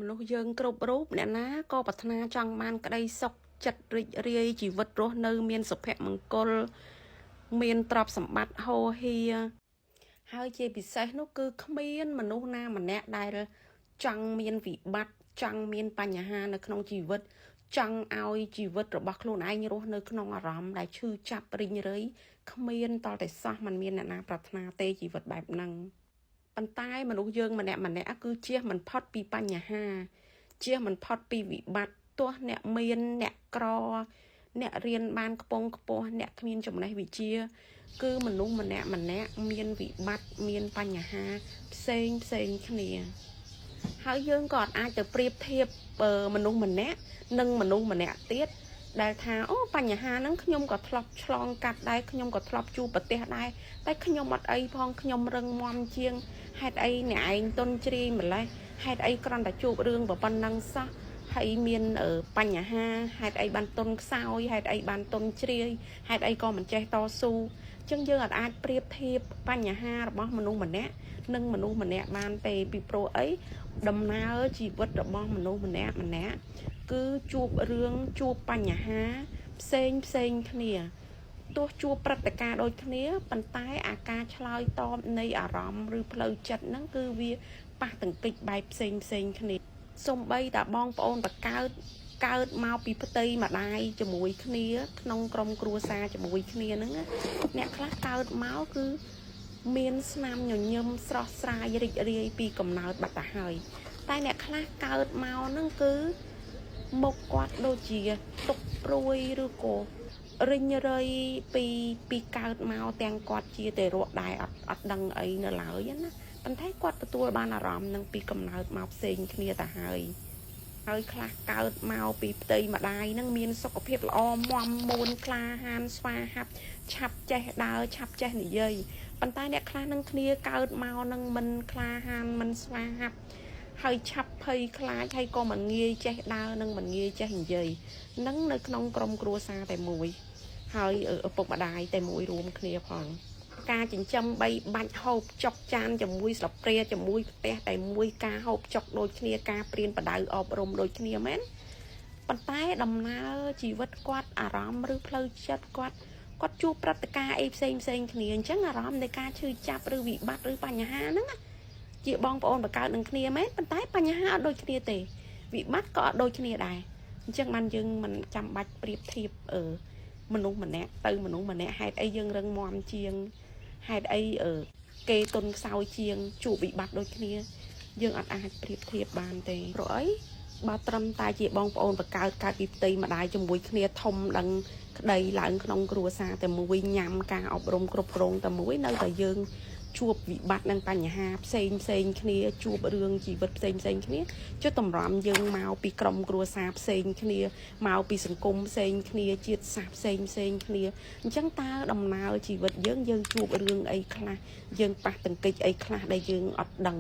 មនុស្សយើងគ្រប់រូបអ្នកណាក៏ប្រាថ្នាចង់បានក្តីសុខចិត្តរីករាយជីវិតរស់នៅមានសុភមង្គលមានទ្រព្យសម្បត្តិហូរហៀហើយជាពិសេសនោះគឺគ្មានមនុស្សណាម្នាក់ដែលចង់មានវិបត្តិចង់មានបញ្ហានៅក្នុងជីវិតចង់ឲ្យជីវិតរបស់ខ្លួនឯងរស់នៅក្នុងអារម្មណ៍ដែលឈឺចាប់រិញរៃគ្មានតតែសោះมันមានអ្នកណាប្រាថ្នាទេជីវិតបែបហ្នឹងប៉ុន្តែមនុស្សយើងម្នាក់ម្នាក់គឺជៀសមិនផុតពីបញ្ហាជៀសមិនផុតពីវិបត្តិទោះអ្នកមានអ្នកក្រអ្នករៀនបានខ្ពង់ខ្ពស់អ្នកគ្មានចំណេះវិជ្ជាគឺមនុស្សម្នាក់ម្នាក់មានវិបត្តិមានបញ្ហាផ្សេងផ្សេងគ្នាហើយយើងក៏អាចទៅប្រៀបធៀបមនុស្សម្នាក់និងមនុស្សម្នាក់ទៀតដែលថាអូបញ្ហាហ្នឹងខ្ញុំក៏ធ្លាប់ឆ្លងកាត់ដែរខ្ញុំក៏ធ្លាប់ជួបប្រទះដែរតែខ្ញុំអត់អីផងខ្ញុំរឹងមាំជាងហេតុអីអ្នកឯងទន់ជ្រាយម្លេះហេតុអីគ្រាន់តែជួបរឿងប៉ុណ្ណឹងសោះហើយមានបញ្ហាហេតុអីបានទន់ខ្សោយហេតុអីបានទន់ជ្រាយហេតុអីក៏មិនចេះតស៊ូអញ្ចឹងយើងអាចប្រៀបធៀបបញ្ហារបស់មនុស្សម្នាក់និងមនុស្សម្នាក់បានទេពីព្រោះអីដំណើរជីវិតរបស់មនុស្សម្នាក់ម្នាក់គឺជួបរឿងជួបបញ្ហាផ្សេងផ្សេងគ្នាទោះជួបព្រឹត្តិការណ៍ដូចគ្នាប៉ុន្តែអាការឆ្លើយតបនៃអារម្មណ៍ឬផ្លូវចិត្តហ្នឹងគឺវាប៉ះទង្គិចបែបផ្សេងផ្សេងគ្នាសំបីតាបងប្អូនបកើតកើតមកពីផ្ទៃម្ដាយជាមួយគ្នាក្នុងក្រុមគ្រួសារជាមួយគ្នាហ្នឹងអ្នកខ្លះកើតមកគឺមានស្នាមញញឹមស្រស់ស្រាយរីករាយពីកំណើតបាត់ទៅហើយតែអ្នកខ្លះកើតមកហ្នឹងគឺមុខគាត់ដូចជាទុកព្រួយឬក៏រិញរៃពីកើតមកទាំងគាត់ជាតែរកដែរអត់ដឹងអីនៅឡើយណាប៉ុន្តែគាត់ទទួលបានអារម្មណ៍នឹងពីកំណើតមកផ្សេងគ្នាទៅហើយហើយខ្លះកើតមកពីផ្ទៃម្ដាយនឹងមានសុខភាពល្អមាំមួនក្លាហានស្វាហាប់ឆាប់ចេះដើរឆាប់ចេះនិយាយប៉ុន្តែអ្នកខ្លះនឹងគ្នាកើតមកនឹងមិនក្លាហានមិនស្វាហាប់ហើយឆាប់ភ័យខ្លាចហើយក៏មិនងាយចេះដើរនិងមិនងាយចេះនិយាយនឹងនៅក្នុងក្រុមគ្រួសារតែមួយហើយឪពុកម្ដាយតែមួយរួមគ្នាផងការចិញ្ចឹមបីបាច់ហូបចុកចានជាមួយស្លាបព្រាជាមួយផ្ទះតែមួយការហូបចុកដូចគ្នាការព្រៀនបដៅអប់រំដូចគ្នាមែនប៉ុន្តែដំណើរជីវិតគាត់អារម្មណ៍ឬផ្លូវចិត្តគាត់គាត់ជួបព្រឹត្តិការណ៍អីផ្សេងផ្សេងគ្នាអញ្ចឹងអារម្មណ៍នៃការឈឺចាប់ឬវិបត្តិឬបញ្ហាហ្នឹងជាបងប្អូនបង្កើតនឹងគ្នាមែនប៉ុន្តែបញ្ហាអត់ដូចគ្នាទេវិបត្តិក៏អត់ដូចគ្នាដែរអញ្ចឹងបានយើងមិនចាំបាច់ប្រៀបធៀបអឺមនុស្សម្នាក់ទៅមនុស្សម្នាក់ហេតុអីយើងរឹងមាំជាងហេតុអីអឺគេទុនខ្សោយជាងជួបវិបត្តិដូចគ្នាយើងអត់អាចប្រៀបធៀបបានទេព្រោះអីបើត្រឹមតែជាបងប្អូនបង្កើតកើតពីផ្ទៃម្ដាយជាមួយគ្នាធំដឹងក្តីឡើងក្នុងគ្រួសារតែមួយញ៉ាំការអប់រំគ្រប់គ្រងតែមួយនៅតែយើងជួបវិបត្តិនិងបញ្ហាផ្សេងផ្សេងគ្នាជួបរឿងជីវិតផ្សេងផ្សេងគ្នាចុះតម្រាំយើងមកពីក្រុមគ្រួសារផ្សេងគ្នាមកពីសង្គមផ្សេងគ្នាជាតិសាសន៍ផ្សេងផ្សេងគ្នាអញ្ចឹងតើដំណើរជីវិតយើងយើងជួបរឿងអីខ្លះយើងប៉ះទង្គិចអីខ្លះដែលយើងអត់ដឹង